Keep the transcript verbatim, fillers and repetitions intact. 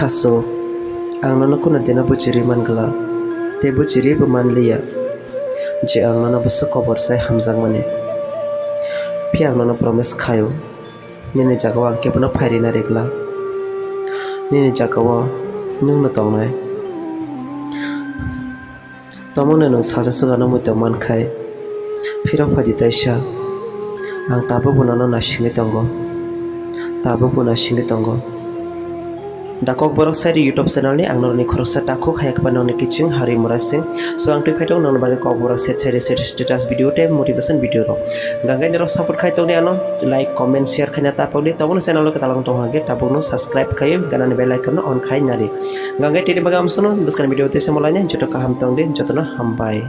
Aso, ang nono kuno dino buchiri mangla, tei buchiri bo manliya je ang nono bwswk kobor sai hamjakmani. Phiya ang nono promise khaio, nini jagao ang kebono phairina rigla. Nini jagao nwngno tongnai. Tamoni nwng salsa swkangno muitok mankhai, phirok phaidi taisa. Ang tabukbo nono nasingwi tongo, tabukbo nasingwi tongo. Da Kokborok Sari YouTube channel ni ang norokni khoroksa takhuk hai khe nongni kiching hari mura sing. So ang twi phai tongo nongni bagwi Kokborok Sari status video tei motivation video rok. Gangai norok support khai tongdi ano, like, comment, share khaina ta pokdi. Tabukno channel o kwtal wng tong hwnkhe tabukno subscribe khai ganani bell icon no on khai nari. Gangai tini bagwi amsono bwskang video tei se malaina joto kaham tongdi, jotono hambai.